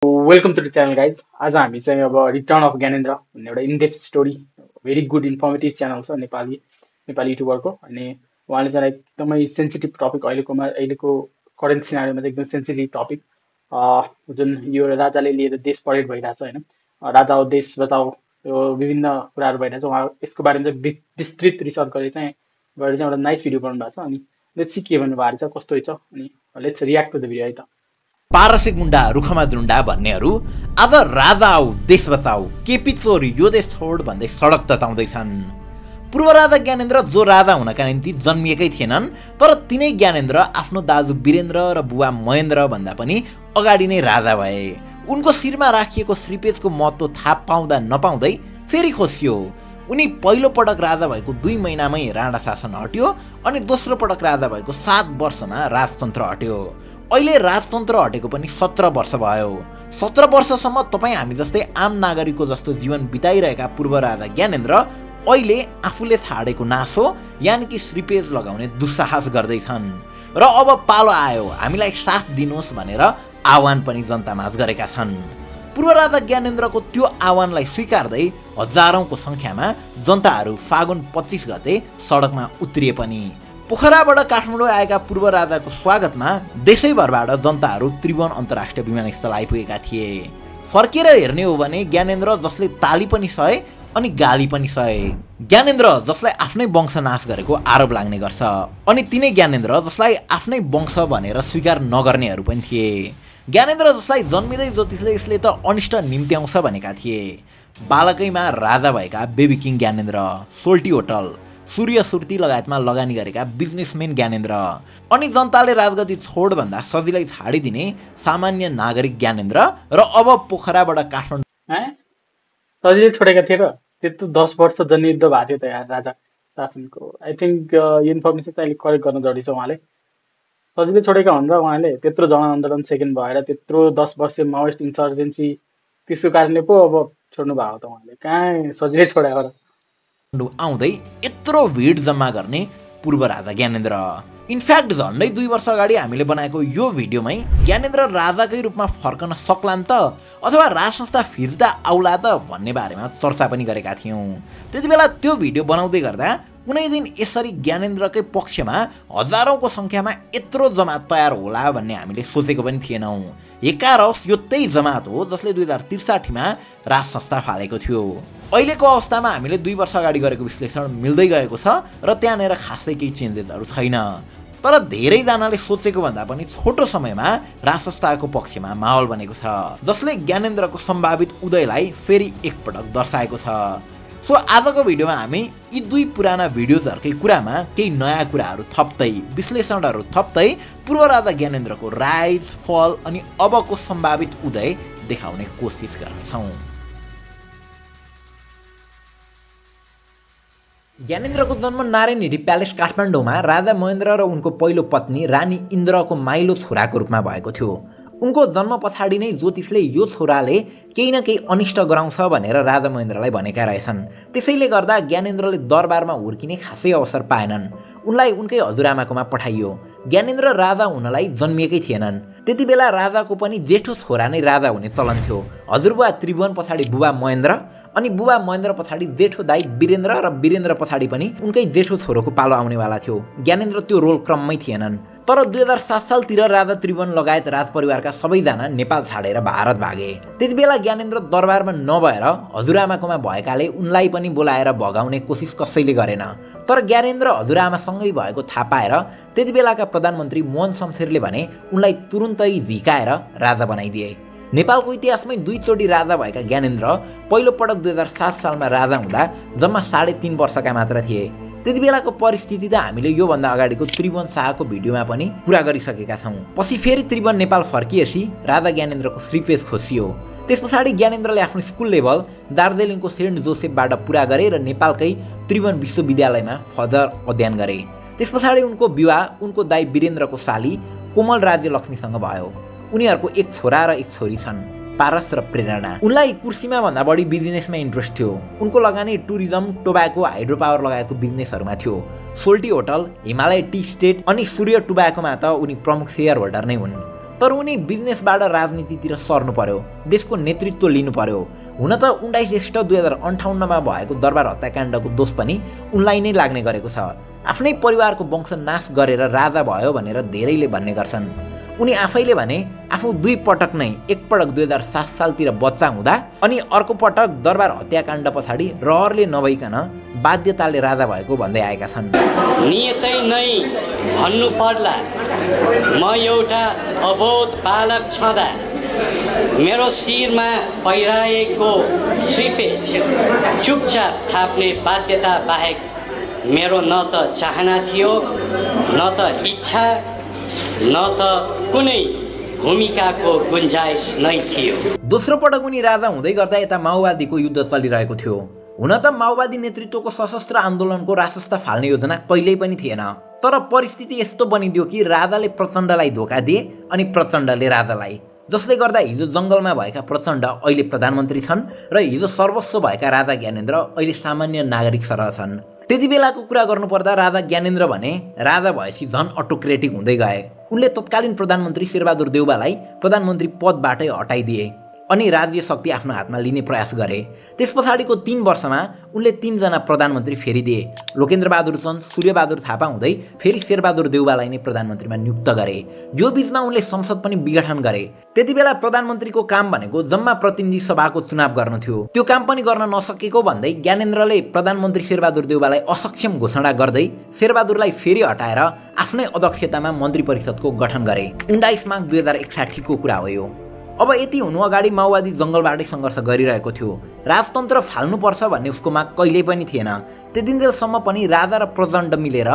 Welcome to the channel guys. आज हामी चाहिँ अब रिटर्न अफ ज्ञानेन्द्र भन्ने एउटा in depth story, very good informative channel छ नेपाली नेपाली युट्युबरको। अनि उहाँले चाहिँ एकदमै सेन्सिटिभ टपिक अहिलेको करेन्ट सिनारीमा चाहिँ एकदम सेन्सिटिभ टपिक, जुन यो राजाले लिएर देश परेड भइरहेछ होइन, राजा हो देश बचाओ, यो विभिन्न कुराहरू भइरहेछ। उहाँ यसको बारेमा चाहिँ विस्तृत रिसर्च गरेर चाहिँ एउटा नाइस भिडियो बनाउनु भएको छ। अनि लेट्स सी के भन्नुभएको रहेछ, कस्तो रहेछ, अनि let's react to the video है त। पारसे गुण्डा रुखमा द्रुण्डा भन्नेहरू आज राजा आऊ देश बचाऊ केपी चोर यो देश छोड भन्दै सडक तताउँदैछन्। पूर्व राजा ज्ञानेन्द्र जो राजा हुनका निम्ति जन्मिएकै थिएनन्, तर तिनै ज्ञानेन्द्र आफ्नो दाजु वीरेन्द्र र बुवा महेन्द्र भन्दा पनि अगाडि नै राजा भए। उनको शिरमा राखिएको श्रीपेजको महत्त्व थाहा पाउँदा नपाउँदै फेरि खोसियो। उनी पहिलो पटक राजा भएको 2 महिनामै राणा शासन हट्यो अनि दोस्रो पटक राजा भएको 7 वर्षमा राजतन्त्र हट्यो। अहिले राजतन्त्र हटेको पनि 17 वर्ष भयो। 17 वर्षसम्म तपाईँ हामी जस्तै आम नागरिकको जस्तो जीवन बिताइरहेका पूर्व राजा ज्ञानेन्द्र अहिले आफूले छाडेको नासो यानि कि श्रीपेज लगाउने दुस्साहस गर्दैछन् र अब पालो आयो हामीलाई साथ दिनुहोस् भनेर आह्वान पनि जनतामाझ गरेका छन्। पूर्व राजा ज्ञानेन्द्रको त्यो आह्वानलाई स्वीकार्दै हजारौंको संख्यामा जनताहरू फागुन 25 गते सडकमा उत्रिए पनि। पोखराबाट काठमाडौँ आएका पूर्व राजाको स्वागतमा देशैभरबाट जनताहरू त्रिभुवन अन्तर्राष्ट्रिय विमानस्थल आइपुगेका थिए। फर्केर हेर्ने हो भने ज्ञानेन्द्र जसले ताली पनि सहे अनि गाली पनि सहे, ज्ञानेन्द्र जसलाई आफ्नै वंश नाश गरेको आरोप लाग्ने गर्छ, अनि तिनै ज्ञानेन्द्र जसलाई आफ्नै वंश भनेर स्वीकार नगर्नेहरू पनि थिए। ज्ञानेन्द्र जसलाई जन्मिँदै ज्योतिषले यसले त अनिष्ट निम्त्याउँछ भनेका थिए। बालकैमा राजा भएका बेबी किङ ज्ञानेन्द्र, सोल्टी होटल, सूर्य सुर्ती लगायतमा लगानी गरेका बिजनेसमेन ज्ञानेन्द्र, अनि जनताले राजगद्दी छोड भन्दा सजिलै छाडिदिने सामान्य नागरिक ज्ञानेन्द्र, र अब पोखराबाट काठमाडौँ सजिलै छोडेका थिए र त्यत्रो 10 वर्ष जनयुद्ध भएको थियो त यार राजा शासनको। आई थिङ्क यो इन्फर्मेसन चाहिँ अलिक करेक्ट गर्न जरुरी छ। उहाँले सजिलै छोडेका हुन् र उहाँले त्यत्रो जनआन्दोलन सेकेन्ड भएर त्यत्रो 10 वर्ष माओइस्ट इन्सर्जेन्सी, त्यसको कारणले पो अब छोड्नु भएको त उहाँले, कहाँ सजिलै छोडेको र। आउँदै यत्रो भिड जम्मा गर्ने पूर्व राजा ज्ञानेन्द्र। इनफ्याक्ट झन्डै 2 वर्ष अगाडि हामीले बनाएको यो भिडियोमै ज्ञानेन्द्र राजाकै रूपमा फर्कन सक्लान् त अथवा राज संस्था फिर्ता आउला त भन्ने बारेमा चर्चा पनि गरेका थियौँ। त्यतिबेला त्यो भिडियो बनाउँदै गर्दा कुनै दिन यसरी ज्ञानेन्द्रकै पक्षमा हजारौंको संख्यामा यत्रो जमात तयार होला भन्ने हामीले सोचेको पनि थिएनौँ। एकारस यो त्यही जमात हो जसले 2063 मा राज संस्था फालेको थियो। अहिलेको अवस्थामा हामीले 2 वर्ष अगाडि गरेको विश्लेषण मिल्दै गएको छ र त्यहाँनिर खासै केही चेन्जेसहरू छैन। तर धेरैजनाले सोचेको भन्दा पनि छोटो समयमा राज संस्थाको पक्षमा माहौल बनेको छ, जसले ज्ञानेन्द्रको सम्भावित उदयलाई फेरि एकपटक दर्शाएको छ। सो आजको भिडियोमा हामी यी 2 पुराना भिडियोजहरूकै कुरामा केही नयाँ कुराहरू थप्दै, विश्लेषणहरू थप्दै पूर्व राजा ज्ञानेन्द्रको राइज, फल अनि अबको सम्भावित उदय देखाउने कोसिस गर्नेछौँ। ज्ञानेन्द्रको जन्म नारायण हिरी प्यालेस काठमाडौँमा राजा महेन्द्र र उनको पहिलो पत्नी रानी इन्द्रको माइलो छोराको रूपमा भएको थियो। उनको जन्म पछाडि नै ज्योतिषले यो छोराले केही न केही अनिष्ट गराउँछ भनेर राजा महेन्द्रलाई भनेका रहेछन्। त्यसैले गर्दा ज्ञानेन्द्रले दरबारमा हुर्किने खासै अवसर पाएनन्। उनलाई उनकै हजुरआमाकोमा पठाइयो। ज्ञानेन्द्र राजा हुनलाई जन्मिएकै थिएनन्। त्यति बेला राजाको पनि जेठो छोरा नै राजा हुने चलन थियो। हजुरबुवा त्रिभुवन पछाडि बुबा महेन्द्र, अनि बुबा महेन्द्र पछाडि जेठो दाइ वीरेन्द्र, र वीरेन्द्र पछाडि पनि उनकै जेठो छोरोको पालो आउनेवाला थियो। ज्ञानेन्द्र त्यो रोल क्रममै थिएनन्। तर 2007 सालतिर राजा त्रिभुवन लगायत राजपरिवारका सबैजना नेपाल छाडेर भारत भागे। त्यति बेला ज्ञानेन्द्र दरबारमा नभएर हजुरआमाकोमा भएकाले उनलाई पनि बोलाएर भगाउने कोसिस कसैले गरेन। तर ज्ञानेन्द्र हजुरआमासँगै भएको थाहा पाएर त्यति बेलाका प्रधानमन्त्री मोहन शमशेरले भने उनलाई तुरुन्तै झिकाएर राजा बनाइदिए। नेपालको इतिहासमै 2 चोटि राजा भएका ज्ञानेन्द्र पहिलो पटक 2007 सालमा राजा हुँदा जम्मा 3.5 वर्षका मात्र थिए। त्यति बेलाको परिस्थिति त हामीले योभन्दा अगाडिको त्रिभुवन शाहको भिडियोमा पनि पुरा गरिसकेका छौँ। पछि फेरि त्रिभुवन नेपाल फर्किएपछि राजा ज्ञानेन्द्रको श्रीपेज खोसियो। त्यस पछाडि ज्ञानेन्द्रले आफ्नो स्कुल लेभल दार्जिलिङको सेन्ट जोसेफबाट पुरा गरे र नेपालकै त्रिभुवन विश्वविद्यालयमा फर्दर अध्ययन गरे। त्यस पछाडि उनको विवाह उनको दाइ वीरेन्द्रको साली कोमल राज्य लक्ष्मीसँग भयो। उनीहरूको एक छोरा र एक छोरी छन्, पारस र प्रेरणा। उनलाई कुर्सीमा भन्दा बढी बिजनेसमा इन्ट्रेस्ट थियो। उनको लगानी टुरिज्म, टोबाको, हाइड्रो पावर लगायतको बिजनेसहरूमा थियो। सोल्टी होटल, हिमालय टी स्टेट अनि सूर्य टोबाकोमा त उनी प्रमुख सेयर होल्डर नै हुन्। तर उनी बिजनेसबाट राजनीतितिर सर्नु पर्यो, देशको नेतृत्व लिनु पर्यो। हुन त 19 ज्येष्ठ 2058 भएको दरबार हत्याकाण्डको दोष पनि उनलाई नै लाग्ने गरेको छ। आफ्नै परिवारको वंश नाश गरेर राजा भयो भनेर धेरैले भन्ने गर्छन्। उनी आफैले भने आफू 2 पटक नै, एक पटक 2007 सालतिर बच्चा हुँदा अनि अर्को पटक दरबार हत्याकाण्ड पछाडि रहरले नभइकन बाध्यताले राजा भएको भन्दै आएका छन्। नियतै नै भन्नु पर्ला, म एउटा अबोध बालक छँदा मेरो शिरमा पहिराएको श्रीपेट चुपचाप थाप्ने बाध्यता बाहेक मेरो न त चाहना थियो, न त इच्छा, न त कुनै भूमिकाको गुन्जाइस नै थियो। दोस्रो पटक उनी राजा हुँदै गर्दा यता माओवादीको युद्ध चलिरहेको थियो। हुन त माओवादी नेतृत्वको सशस्त्र आन्दोलनको रासस्ता फाल्ने योजना कहिल्यै पनि थिएन, तर परिस्थिति यस्तो बनिदियो कि राजाले प्रचण्डलाई धोका दिए अनि प्रचण्डले राजालाई, जसले गर्दा हिजो जङ्गलमा भएका प्रचण्ड अहिले प्रधानमन्त्री छन् र हिजो सर्वस्व भएका राजा ज्ञानेन्द्र अहिले सामान्य नागरिक सरह छन्। त्यति बेलाको कुरा गर्नुपर्दा राजा ज्ञानेन्द्र भने राजा भएपछि झन् अटोक्रेटिक हुँदै गए। उनले तत्कालीन प्रधानमन्त्री शेरबहादुर देउवालाई प्रधानमन्त्री पदबाटै हटाइदिए अनि राज्य शक्ति आफ्नो हातमा लिने प्रयास गरे। त्यस पछाडिको 3 वर्षमा उनले 3 जना प्रधानमन्त्री फेरि दिए। लोकेन्द्रबहादुर चन्द, सूर्यबहादुर थापा हुँदै फेरि शेरबहादुर देउवालाई नै प्रधानमन्त्रीमा नियुक्त गरे। यो बीचमा उनले संसद पनि विघटन गरे। त्यति बेला प्रधानमन्त्रीको काम भनेको जम्मा प्रतिनिधि सभाको चुनाव गर्नु थियो। त्यो काम पनि गर्न नसकेको भन्दै ज्ञानेन्द्रले प्रधानमन्त्री शेरबहादुर देउवालाई असक्षम घोषणा गर्दै शेरबहादुरलाई फेरि हटाएर आफ्नै अध्यक्षतामा मन्त्री परिषदको गठन गरे। 19 माघ 2061 को कुरा हो यो। अब यति हुनु अगाडि माओवादी जङ्गलबाटै सङ्घर्ष गरिरहेको थियो। राजतन्त्र फाल्नुपर्छ भन्ने उसको माग कहिल्यै पनि थिएन। त्यतिन्जेलसम्म पनि राजा र प्रचण्ड मिलेर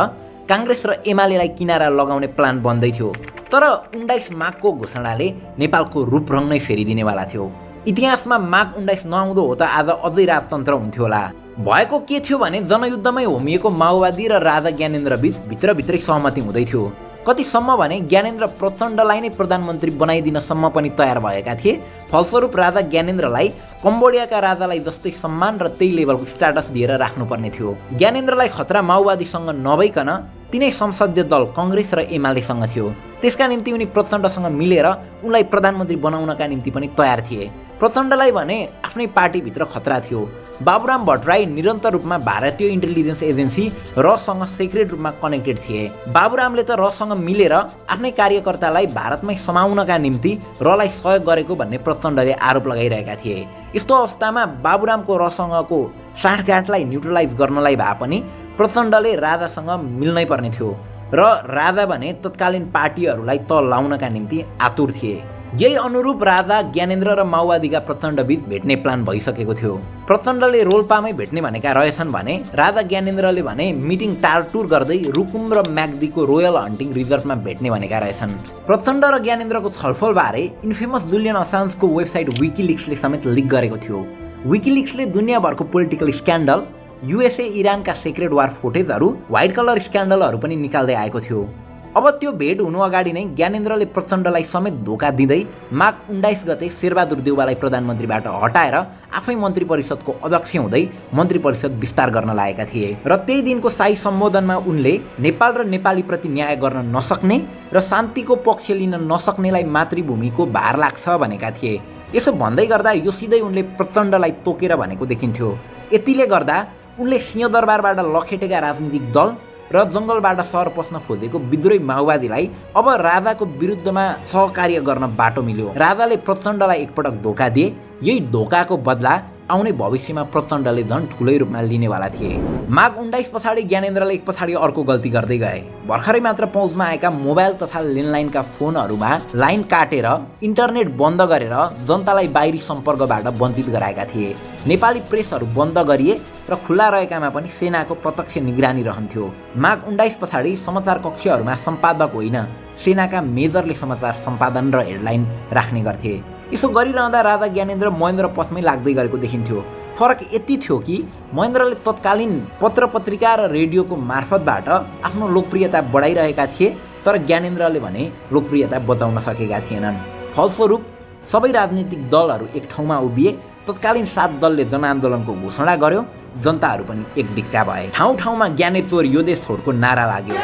काङ्ग्रेस र एमालेलाई किनारा लगाउने प्लान बन्दै थियो। तर 19 माघको घोषणाले नेपालको रूपरङ नै फेरिदिनेवाला थियो। इतिहासमा माघ 19 नआउँदो हो त आज अझै राजतन्त्र हुन्थ्यो होला। भएको के थियो भने जनयुद्धमै होमिएको माओवादी र राजा ज्ञानेन्द्र बीच भित्रभित्रै सहमति हुँदै थियो। कतिसम्म भने ज्ञानेन्द्र प्रचण्डलाई नै प्रधानमन्त्री बनाइदिनसम्म पनि तयार भएका थिए। फलस्वरूप राजा ज्ञानेन्द्रलाई कम्बोडियाका राजालाई जस्तै सम्मान र त्यही लेभलको स्ट्याटस दिएर राख्नुपर्ने थियो। ज्ञानेन्द्रलाई खतरा माओवादीसँग नभइकन तिनै संसदीय दल कङ्ग्रेस र एमालेसँग थियो। त्यसका निम्ति उनी प्रचण्डसँग मिलेर उनलाई प्रधानमन्त्री बनाउनका निम्ति पनि तयार थिए। प्रचण्डलाई भने आफ्नै पार्टीभित्र खतरा थियो। बाबुराम भट्टराई निरन्तर रूपमा भारतीय इन्टेलिजेन्स एजेन्सी रसँग सेक्रेट रूपमा कनेक्टेड थिए। बाबुरामले त रसँग मिलेर आफ्नै कार्यकर्तालाई भारतमै समाउनका निम्ति रलाई सहयोग गरेको भन्ने प्रचण्डले आरोप लगाइरहेका थिए। यस्तो अवस्थामा बाबुरामको रसँगको साँठगाँठलाई न्युट्रलाइज गर्नलाई भए पनि प्रचण्डले राजासँग मिल्नै पर्ने थियो र राजा भने तत्कालीन पार्टीहरूलाई तल लाउनका निम्ति आतुर थिए। यही अनुरूप राजा ज्ञानेन्द्र र माओवादीका प्रचण्डबीच भेट्ने प्लान भइसकेको थियो। प्रचण्डले रोल्पामै भेट्ने भनेका रहेछन् भने राजा ज्ञानेन्द्रले भने मिटिङ टारटुर गर्दै रुकुम र म्याग्दीको रोयल हन्टिङ रिजर्भमा भेट्ने भनेका रहेछन्। प्रचण्ड र ज्ञानेन्द्रको छलफलबारे इन्फेमस जुलियन असान्जको वेबसाइट विकिलिक्सले समेत लिक गरेको थियो। विकिलिक्सले दुनियाँभरको पोलिटिकल स्क्यान्डल, युएसए इरानका सेक्रेट वार फुटेजहरू, व्हाइट कलर स्क्यान्डलहरू पनि निकाल्दै आएको थियो। अब त्यो भेट हुनु अगाडि नै ज्ञानेन्द्रले प्रचण्डलाई समेत धोका दिँदै माघ 19 गते शेरबहादुर देउवालाई प्रधानमन्त्रीबाट हटाएर आफै मन्त्री परिषदको अध्यक्ष हुँदै मन्त्री परिषद विस्तार गर्न लागेका थिए। र त्यही दिनको शाही सम्बोधनमा उनले नेपाल र नेपालीप्रति न्याय गर्न नसक्ने र शान्तिको पक्ष लिन नसक्नेलाई मातृभूमिको भार लाग्छ भनेका थिए। यसो भन्दै गर्दा यो सिधै उनले प्रचण्डलाई तोकेर भनेको देखिन्थ्यो। यतिले गर्दा उनले सिंहदरबारबाट लखेटेका राजनीतिक दल र जङ्गलबाट सहर पस्न खोजेको विद्रोही माओवादीलाई अब राजाको विरुद्धमा सहकार्य गर्न बाटो मिल्यो। राजाले प्रचण्डलाई एकपटक धोका दिए। यही धोकाको बदला आउने भविष्यमा प्रचण्डले झन् ठुलै रूपमा लिनेवाला थिए। माघ 19 पछाडि ज्ञानेन्द्रले एक पछाडि अर्को गल्ती गर्दै गए। भर्खरै मात्र पहुँचमा आएका मोबाइल तथा ल्यान्डलाइनका फोनहरूमा लाइन काटेर इन्टरनेट बन्द गरेर जनतालाई बाहिरी सम्पर्कबाट वञ्चित गराएका थिए। नेपाली प्रेसहरू बन्द गरिए र खुल्ला रहेकामा पनि सेनाको प्रत्यक्ष निगरानी रहन्थ्यो। माघ 19 पछाडि समाचार कक्षहरूमा सम्पादक होइन, सेनाका मेजरले समाचार सम्पादन र हेडलाइन राख्ने गर्थे। यसो गरिरहँदा राजा ज्ञानेन्द्र महेन्द्र पथमै लाग्दै गरेको देखिन्थ्यो। फरक यति थियो कि महेन्द्रले तत्कालीन पत्र पत्रिका र रेडियोको मार्फतबाट आफ्नो लोकप्रियता बढाइरहेका थिए, तर ज्ञानेन्द्रले भने लोकप्रियता बचाउन सकेका थिएनन्। फलस्वरूप सबै राजनीतिक दलहरू एक ठाउँमा उभिए। तत्कालीन 7 दलले जनआन्दोलनको घोषणा गर्यो। जनताहरू पनि एक डिक्का भए। ठाउँ ठाउँमा ज्ञानेश्वर यो देश छोडको नारा लाग्यो।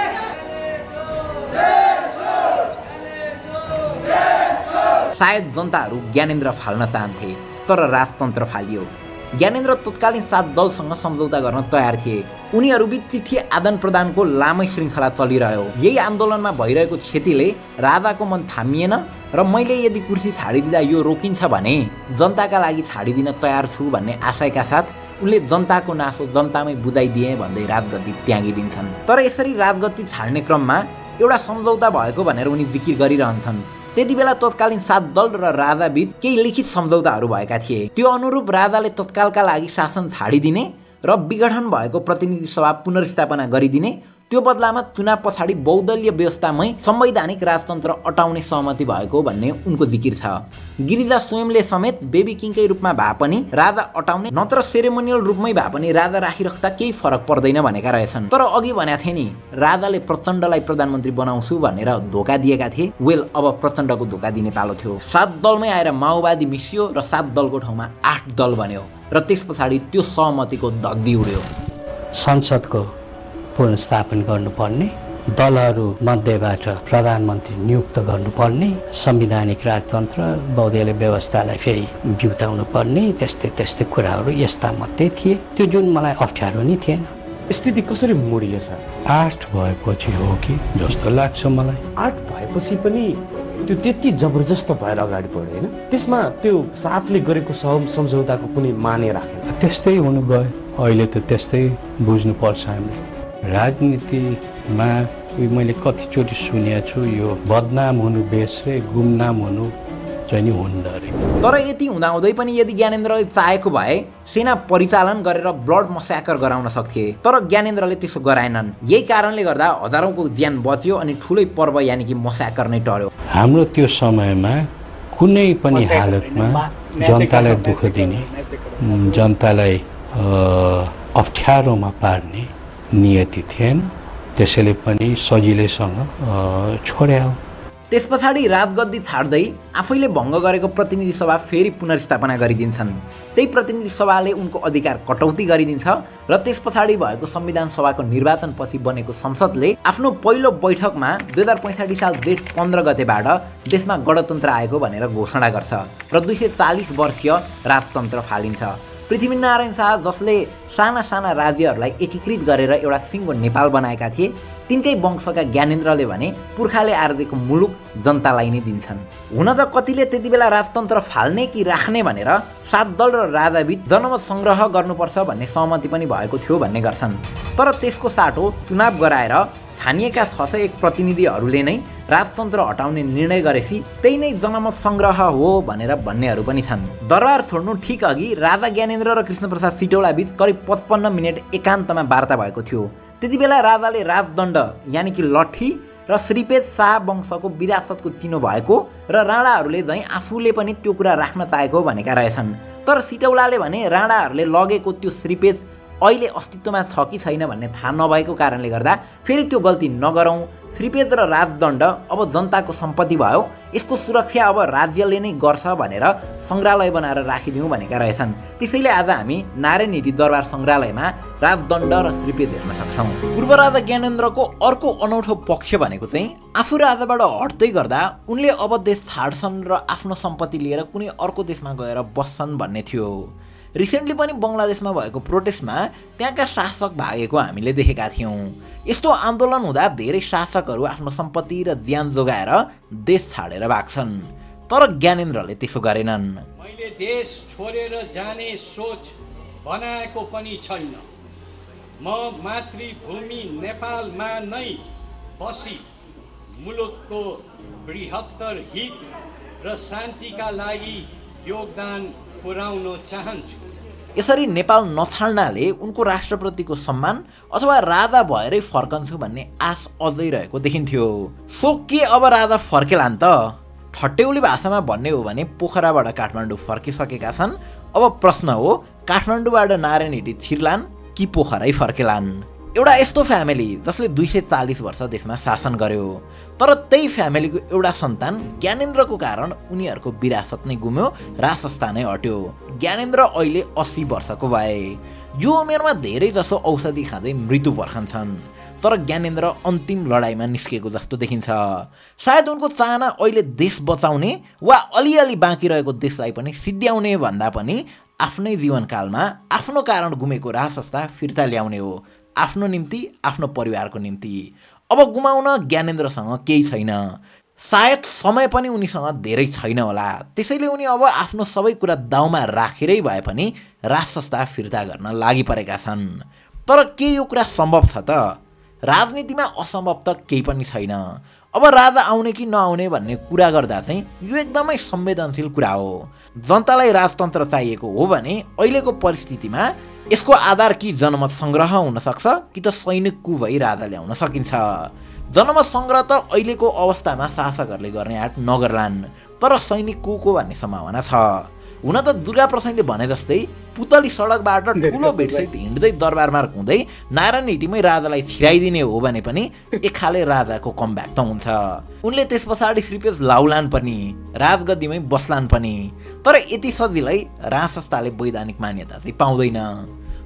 सायद जनताहरू ज्ञानेन्द्र फाल्न चाहन्थे, तर राजतन्त्र फालियो। ज्ञानेन्द्र तत्कालीन 7 दलसँग सम्झौता गर्न तयार थिए। उनीहरूबीच चिठी आदान प्रदानको लामै श्रृङ्खला चलिरह्यो। यही आन्दोलनमा भइरहेको क्षतिले राजाको मन थामिएन र मैले यदि कुर्सी छाडिदिँदा यो रोकिन्छ भने जनताका लागि छाडिदिन तयार छु भन्ने आशयका साथ उनले जनताको नासो जनतामै बुझाइदिए भन्दै राजगद्दी त्यागिदिन्छन्। तर यसरी राजगद्दी छाड्ने क्रममा एउटा सम्झौता भएको भनेर उनी जिकिर गरिरहन्छन्। त्यति बेला तत्कालीन 7 दल र राजा बीच केही लिखित सम्झौताहरू भएका थिए। त्यो अनुरूप राजाले तत्कालका लागि शासन छाडिदिने र विघटन भएको प्रतिनिधि सभा पुनर्स्थापना गरिदिने, त्यो बदलामा चुनाव पछाडि बहुदलीय व्यवस्थामै संवैधानिक राजतन्त्र अटाउने सहमति भएको भन्ने उनको जिकिर छ। गिरिजा स्वयंले समेत बेबी किङकै रूपमा भए पनि राजा अटाउने नत्र सेरेमोनियल रूपमै भए पनि राजा राखिराख्दा केही फरक पर्दैन भनेका रहेछन्। तर अघि भनेको थिए नि, राजाले प्रचण्डलाई प्रधानमन्त्री बनाउँछु भनेर धोका दिएका थिए। वेल, अब प्रचण्डको धोका दिने पालो थियो। 7 दलमै आएर माओवादी मिसियो र 7 दलको ठाउँमा 8 दल बन्यो र त्यस पछाडि त्यो सहमतिको धग्दी उड्यो। संसदको पुनर्स्थापन गर्नुपर्ने, दलहरू मध्येबाट प्रधानमन्त्री नियुक्त गर्नुपर्ने, संवैधानिक राजतन्त्र बहुदलीय व्यवस्थालाई फेरि बिउताउनु पर्ने, त्यस्तै कुराहरू यस्ता मात्रै थिए। त्यो जुन मलाई अप्ठ्यारो नै थिएन। स्थिति कसरी मोडिएछ? 8 भएपछि हो कि जस्तो लाग्छ मलाई। 8 भएपछि पनि त्यो त्यति जबरजस्त भएर अगाडि बढ्यो होइन? त्यसमा त्यो 7ले गरेको सम्झौताको कुनै माने राखेन। त्यस्तै हुनु गयो। अहिले त त्यस्तै बुझ्नुपर्छ हामीले। राजनीतिमा मैले कतिचोटि सुनेको छु, यो बदनाम हुनु बेस रे गुमनाम हुनु चाहिँ नि हुन्न रे। तर यति हुँदाहुँदै पनि यदि ज्ञानेन्द्रले चाहेको भए सेना परिचालन गरेर ब्लड मस्याकर गराउन सक्थे, तर ज्ञानेन्द्रले त्यसो गराएनन्। यही कारणले गर्दा हजारौंको ज्यान बच्यो अनि ठुलै पर्व यानि कि मस्याकर नै टर्यो। हाम्रो त्यो समयमा कुनै पनि हालतमा जनतालाई दुःख दिने, जनतालाई अप्ठ्यारोमा पार्ने नियति थिएन। त्यसैले पनि सजिलैसँग छोड्यायो। त्यस पछाडि राजगद्दी छाड्दै आफैले भङ्ग गरेको प्रतिनिधि सभा फेरि पुनर्स्थापना गरिदिन्छन्। त्यही प्रतिनिधि सभाले उनको अधिकार कटौती गरिदिन्छ र त्यस पछाडि भएको संविधान सभाको निर्वाचनपछि बनेको संसदले आफ्नो पहिलो बैठकमा 2065 साल जेठ 15 गतेबाट देशमा गणतन्त्र आएको भनेर घोषणा गर्छ र 240 वर्षीय राजतन्त्र फालिन्छ। पृथ्वीनारायण शाह, जसले साना साना राज्यहरूलाई एकीकृत गरेर एउटा सिङ्गो नेपाल बनाएका थिए, तिनकै वंशका ज्ञानेन्द्रले भने पुर्खाले आर्जेको मुलुक जनतालाई नै दिन्छन्। हुन त कतिले त्यति बेला राजतन्त्र फाल्ने कि राख्ने भनेर 7 दल र राजाबीच जनमत सङ्ग्रह गर्नुपर्छ भन्ने सहमति पनि भएको थियो भन्ने गर्छन्। तर त्यसको साटो चुनाव गराएर छानिएका 601 प्रतिनिधिहरूले नै राजतन्त्र हटाउने निर्णय गरेपछि त्यही नै जनमत सङ्ग्रह हो भनेर भन्नेहरू पनि छन्। दरबार छोड्नु ठिक अघि राजा ज्ञानेन्द्र र कृष्णप्रसाद सिटौला बीच करिब 55 मिनट एकान्तमा वार्ता भएको थियो। त्यति बेला राजाले राजदण्ड यानि कि लट्ठी र श्रीपेज शाह वंशको विरासतको चिनो भएको र राणाहरूले झैँ आफूले पनि त्यो कुरा राख्न चाहेको भनेका रहेछन्। तर सिटौलाले भने राणाहरूले लगेको त्यो श्रीपेज अहिले अस्तित्वमा छ कि छैन भन्ने थाहा नभएको कारणले गर्दा फेरि त्यो गल्ती नगरौँ, श्रीपेज र राजदण्ड अब जनताको सम्पत्ति भयो, यसको सुरक्षा अब राज्यले नै गर्छ भनेर सङ्ग्रहालय बनाएर राखिदिउँ भनेका रहेछन्। त्यसैले आज हामी नारायण हिटी दरबार सङ्ग्रहालयमा राजदण्ड र श्रीपेज हेर्न सक्छौँ। पूर्व राजा ज्ञानेन्द्रको अर्को अनौठो पक्ष भनेको चाहिँ आफू राजाबाट हट्दै गर्दा उनले अब देश छाड्छन् र आफ्नो सम्पत्ति लिएर कुनै अर्को देशमा गएर बस्छन् भन्ने थियो। रिसेन्टली पनि बङ्गलादेशमा भएको प्रोटेस्टमा त्यहाँका शासक भागेको हामीले देखेका थियौँ। यस्तो आन्दोलन हुँदा धेरै शासकहरू आफ्नो सम्पत्ति र ज्यान जोगाएर देश छाडेर भाग्छन्, तर ज्ञानेन्द्रले त्यसो गरेनन्। मैले देश छोडेर जाने सोच बनाएको पनि छैन। म मातृभूमि नेपालमा नै बसी मुलुकको बृहत्तर हित र शान्तिका लागि योगदान पुर्याउन चाहन्छु। यसरी नेपाल नछाड्नाले उनको राष्ट्रप्रतिको सम्मान अथवा राजा भएरै फर्कन्छु भन्ने आश अझै रहेको देखिन्थ्यो। सो के अब राजा फर्केलान् त? ठट्यौली भाषामा भन्ने हो भने पोखराबाट काठमाडौँ फर्किसकेका छन्। अब प्रश्न हो, काठमाडौँबाट नारायण हिटी छिर्लान् कि पोखरै फर्केलान्? एउटा यस्तो फ्यामिली जसले 240 वर्ष देशमा शासन गर्यो, तर त्यही फ्यामिलीको एउटा सन्तान ज्ञानेन्द्रको कारण उनीहरूको विरासत नै गुम्यो, राजसंस्था नै हट्यो। ज्ञानेन्द्र अहिले 80 वर्षको भए। यो उमेरमा धेरै जसो औषधि खाँदै मृत्यु पर्खन्छन्, तर ज्ञानेन्द्र अन्तिम लडाइँमा निस्केको जस्तो देखिन्छ। सायद उनको चाहना अहिले देश बचाउने वा अलिअलि बाँकी रहेको देशलाई पनि सिद्ध्याउने भन्दा पनि आफ्नै जीवनकालमा आफ्नो कारण गुमेको राजसंस्था फिर्ता ल्याउने हो, आफ्नो निम्ति, आफ्नो परिवारको निम्ति। अब गुमाउन ज्ञानेन्द्रसँग केही छैन, सायद समय पनि उनीसँग धेरै छैन होला। त्यसैले उनी अब आफ्नो सबै कुरा दाउमा राखेरै भए पनि राजसंस्था फिर्ता गर्न लागि परेका छन्। तर के यो कुरा सम्भव छ त? राजनीतिमा असम्भव त केही पनि छैन। अब राजा आउने कि नआउने भन्ने कुरा गर्दा चाहिँ यो एकदमै संवेदनशील कुरा हो। जनतालाई राजतन्त्र चाहिएको हो भने अहिलेको परिस्थितिमा यसको आधार कि जनमत सङ्ग्रह हुन सक्छ कि त सैनिक कु भई राजा ल्याउन सकिन्छ। जनमत सङ्ग्रह त अहिलेको अवस्थामा शासकहरूले गर्ने आँट नगर्लान्, तर सैनिक कुको भन्ने सम्भावना छ। हुन त दुर्गा प्रसाईले भने जस्तै पुतली सडकबाट ठुलो भेटसहित हिँड्दै दरबारमा हुँदै नारायण हिटीमै राजालाई छिराइदिने हो भने पनि एक खाले राजाको कमब्याक त हुन्छ। उनले त्यस पछाडि श्रीपेज लाउलान् पनि, राजगद्दीमै बस्लान् पनि। तर यति सजिलै राजसंस्थाले वैधानिक मान्यता चाहिँ पाउँदैन।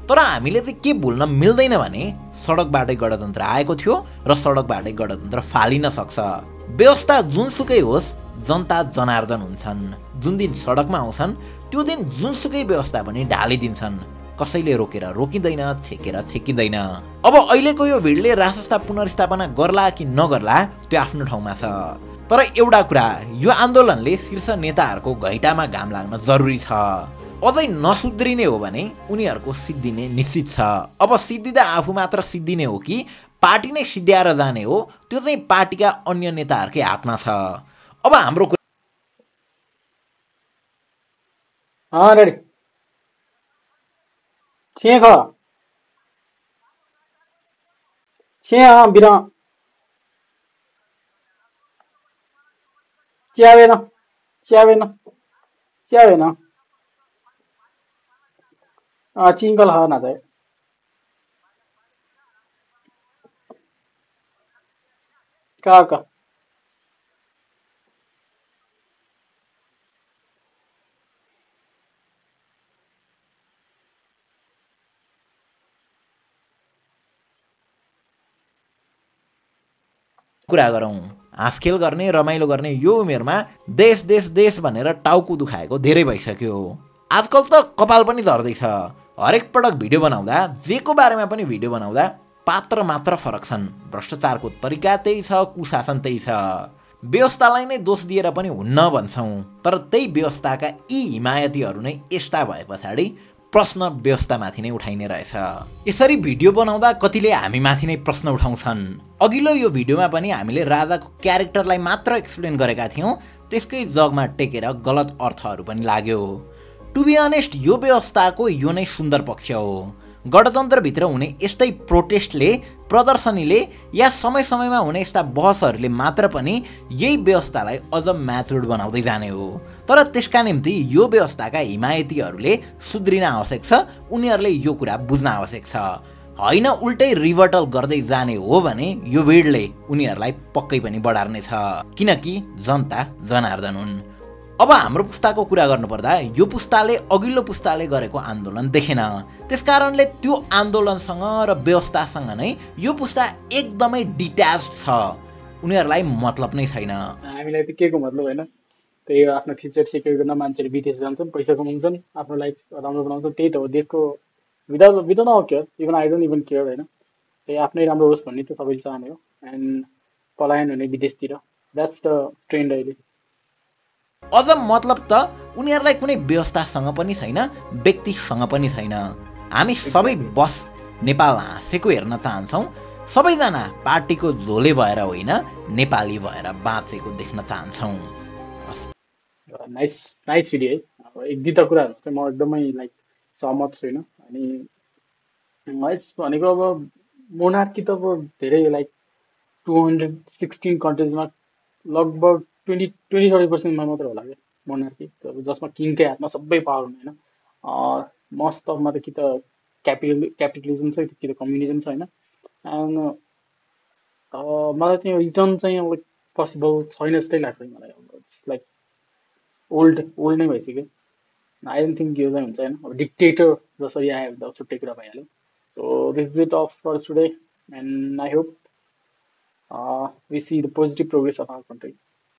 तर हामीले चाहिँ के भुल्न मिल्दैन भने सडकबाटै गणतन्त्र आएको थियो र सडकबाटै गणतन्त्र फालिन सक्छ। व्यवस्था जुनसुकै होस्, जनता जनार्दन हुन्छन्। जुन दिन सडकमा आउँछन् त्यो दिन जुनसुकै व्यवस्था पनि ढालिदिन्छन्। कसैले रोकेर रोकिँदैन, छेकेर छेकिँदैन। अब अहिलेको यो भिडले राजसंस्था पुनर्स्थापना गर्ला कि नगर्ला त्यो आफ्नो ठाउँमा छ। तर एउटा कुरा, यो आन्दोलनले शीर्ष नेताहरूको घैँटामा घाम लाग्न जरुरी छ। अझै नसुध्रिने हो भने उनीहरूको सिद्धिने निश्चित छ। अब सिद्धिँदा आफू मात्र सिद्धिने हो कि पार्टी नै सिद्ध्याएर जाने हो, त्यो चाहिँ पार्टीका अन्य नेताहरूकै हातमा छ। अब हाम्रो रेडी छिए ख छिए बिना च्यावेन च्यावेन च्यावेन चिङ्गल ह ना चाहिँ का कुरा गरौँ। हाँसखेल गर्ने, रमाइलो गर्ने यो उमेरमा देश देश देश भनेर टाउको दुखाएको धेरै भइसक्यो। आजकल त कपाल पनि धर्दैछ। हरेक पटक भिडियो बनाउँदा, जेको बारेमा पनि भिडियो बनाउँदा पात्र मात्र फरक छन्। भ्रष्टाचारको तरिका त्यही छ, कुशासन त्यही छ। व्यवस्थालाई नै दोष दिएर पनि हुन्न भन्छौँ, तर त्यही व्यवस्थाका यी हिमायतीहरू नै यस्ता भए पछाडि प्रश्न व्यवस्थामाथि नै उठाइने रहेछ। यसरी भिडियो बनाउँदा कतिले हामी माथि नै प्रश्न उठाउँछन्। अघिल्लो यो भिडियोमा पनि हामीले राजाको क्यारेक्टरलाई मात्र एक्सप्लेन गरेका थियौँ, त्यसकै जगमा टेकेर गलत अर्थहरू पनि लाग्यो। टु बी अनेस्ट यो व्यवस्थाको यो नै सुन्दर पक्ष हो। गणतन्त्रभित्र हुने यस्तै प्रोटेस्टले, प्रदर्शनीले या समय समयमा हुने यस्ता बहसहरूले मात्र पनि यही व्यवस्थालाई अझ म्याच्योर्ड बनाउँदै जाने हो। तर त्यसका निम्ति यो व्यवस्थाका हिमायतीहरूले सुध्रिन आवश्यक छ, उनीहरूले यो कुरा बुझ्न आवश्यक छ। होइन उल्टै रिभर्टल गर्दै जाने हो भने यो भिडले उनीहरूलाई पक्कै पनि बढार्नेछ, किनकि जनता जनार्दन हुन्। अब हाम्रो पुस्ताको कुरा गर्नुपर्दा यो पुस्ताले अघिल्लो पुस्ताले गरेको आन्दोलन देखेन। त्यसकारणले त्यो आन्दोलनसँग र व्यवस्थासँग नै यो पुस्ता एकदमै डिट्याच छ। उनीहरूलाई मतलब नै छैन। हामीलाई त के को मतलब होइन, त्यही हो आफ्नो फ्युचर सिक्योर गर्न मान्छेले विदेश जान्छन्, पैसा कमाउँछन्, आफ्नो लाइफ राम्रो बनाउँछन्, त्यही त हो देशको without all care. Even I don't even care होइन, त्यही आफ्नै राम्रो होस् भन्ने त सबैले चाहने हो। एन्ड पलायन हुने विदेशतिर, द्याट्स द ट्रेन्ड अहिले। अझ मतलब त उनीहरूलाई कुनै व्यवस्थासँग पनि छैन, व्यक्तिसँग पनि छैन। हामी सबै बस नेपाल हाँसेको हेर्न चाहन्छौँ। सबैजना पार्टीको झोले भएर होइन, नेपाली भएर बाँचेको देख्न चाहन्छौँ। नाइस नाइस भिडियो है। अब एक दुईवटा कुराहरू चाहिँ म एकदमै लाइक सहमत छुइनँ। अनि भनेको अब मोनार्की त अब धेरै लाइक 216 कन्ट्रिजमा लगभग 20-30% मात्र होला क्या मोनार्की, अब जसमा किङकै हातमा सबै पावर हुने होइन। मस्त अफमा त कि त क्यापिटलिजम छ कि त कम्युनिजम छ होइन। एन्ड मलाई चाहिँ रिटर्न चाहिँ अब पोसिबल छैन जस्तै लाग्छ मलाई अब इट्स लाइक ओल्ड नै भइसक्यो आई डोन्ट थिङ्क यो चाहिँ हुन्छ होइन अब डिक्टेटर जसरी आयो भने त छुट्टै कुरा भइहाल्यो so this is it of for today and I hope we see the positive progress of our country.